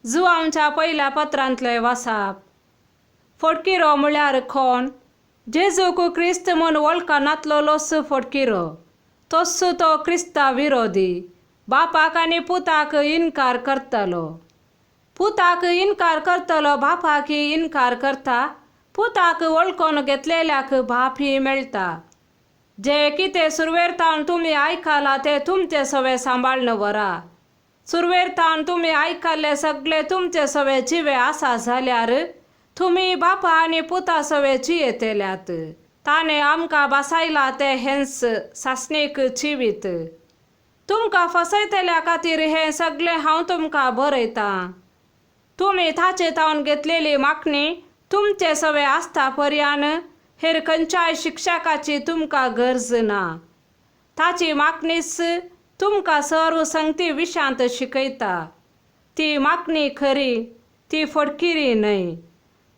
जुवांवच्या पयल्या पत्रांतलें वासाप. फटकिरो म्हळ्यार कोण? जेजूक क्रिस्त म्हूण वळखनातलोच फटकिरो. तोच तो क्रिस्ता विरोधी, बापाक आनी पुताक इनकार करतलो. पुताक इनकार करतलो बापाक इनकार करता. पुताक वळखून घेतलेल्याक बापय मेळटा. जे कितें सुरवेर तावन तुमी आयकलां तें तुमचे सवे सांबाळून व्हरा. सुरवेर तावन तुमी आयकल्ले सगळे तुमचे सवे जिवे आसा जाल्यार तुमी बापा आनी पुता सवे जियेतल्यात. ताणें आमकां भासायला तें हेंच सासणीक जिवीत. तुमकां फसयतल्या खातीर हें सगळें हांव तुमकां बरयतां. तुमी ताचे तावन घेतलेली मागणी तुमचे सवे आसता पर्यान हेर खंयच्याय शिक्षकाची तुमकां गरज ना. ताची मागणीच तुमकां सर्व संगती विशांत शिकयता. ती मागणी खरी, ती फटकिरी न्हय.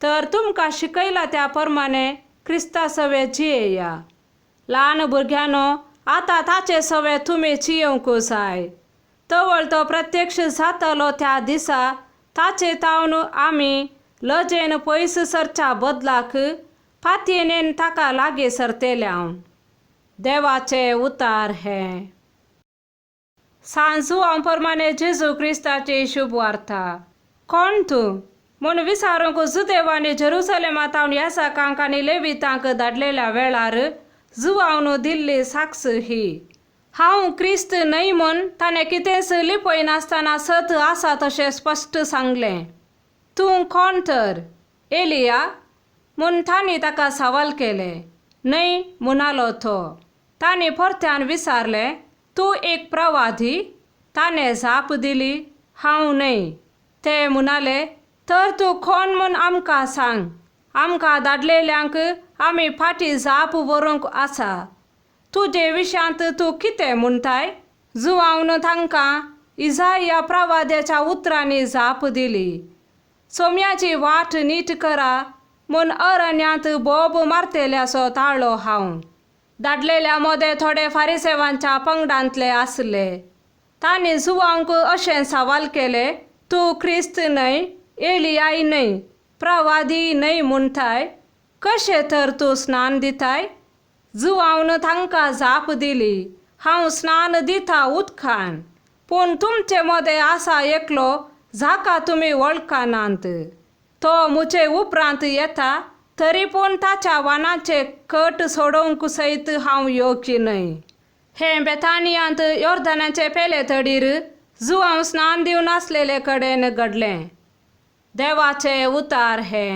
तर तुमकां शिकयला त्या प्रमाणे क्रिस्ता सवे जियेया. ल्हान भुरग्यांनो, आतां ताचे सवे तुमी जियेवंक जाय. तवळ तो प्रत्यक्ष जातलो त्या दिसा ताचे तावन आमी लजेन पयस सरच्या बदलाक पातयेन ताका लागीं सरतले. देवाचे उतार हे. सांत जुवांव प्रमाणे जेजू क्रिस्ताची शुभ वार्ता. कोण तूं म्हूण विचारूंक जुदेवांनी जेरुसलेमा तावन याजकांक आनी लेवितांक धाडलेल्या वेळार जुवावन दिल्ली साक्ष ही. हांव क्रिस्त न्हय म्हूण ताणें कितेंच लिपयनासतना सत आसा तशें स्पश्ट सांगलें. तूं कोण तर, एलिया? म्हूण तांणी ताका सवाल केलें. न्हय म्हणालो तो. तांणी परत्यान विचारलें, तूं एक प्रवादी? ताणें जाप दिली, हांव न्हय. ते म्हणाले, तर तूं कोण म्हूण आमकां सांग. आमकां धाडलेल्यांक आमी फाटीं जाप व्हरूंक आसा. तुजे विशांत तूं कितें म्हणटाय? जुवावन तांकां इजाया प्रवाद्याच्या उतरांनी जाप दिली. सोम्याची वाट नीट करा म्हूण अरण्यांत बोब मारतल्याचो ताळो हांव. धाडलेल्या मदें थोडे फारिसेवांच्या पंगडांतले आसले. तांणी जुवांक अशें सवाल केलें, तूं क्रिस्त न्हय, एलियाय न्हय, प्रवादी न्हय म्हणटाय, कशें तर तूं स्नान दिताय? जुवावन तांकां जाप दिली, हांव स्नान दिता उदकान, पूण तुमचे मदें आसा एकलो जाका तुमी वळखनात. तो म्हजे उपरांत येता, तरी पूण ताच्या वानाचे कट सोडोवंक सयत हांव योग्य न्हय. हें बेतानियांत योर्दनाचे पेले तडीर जुवांव स्नान दिवन आसलेले कडेन घडलें. देवाचे उतार हे.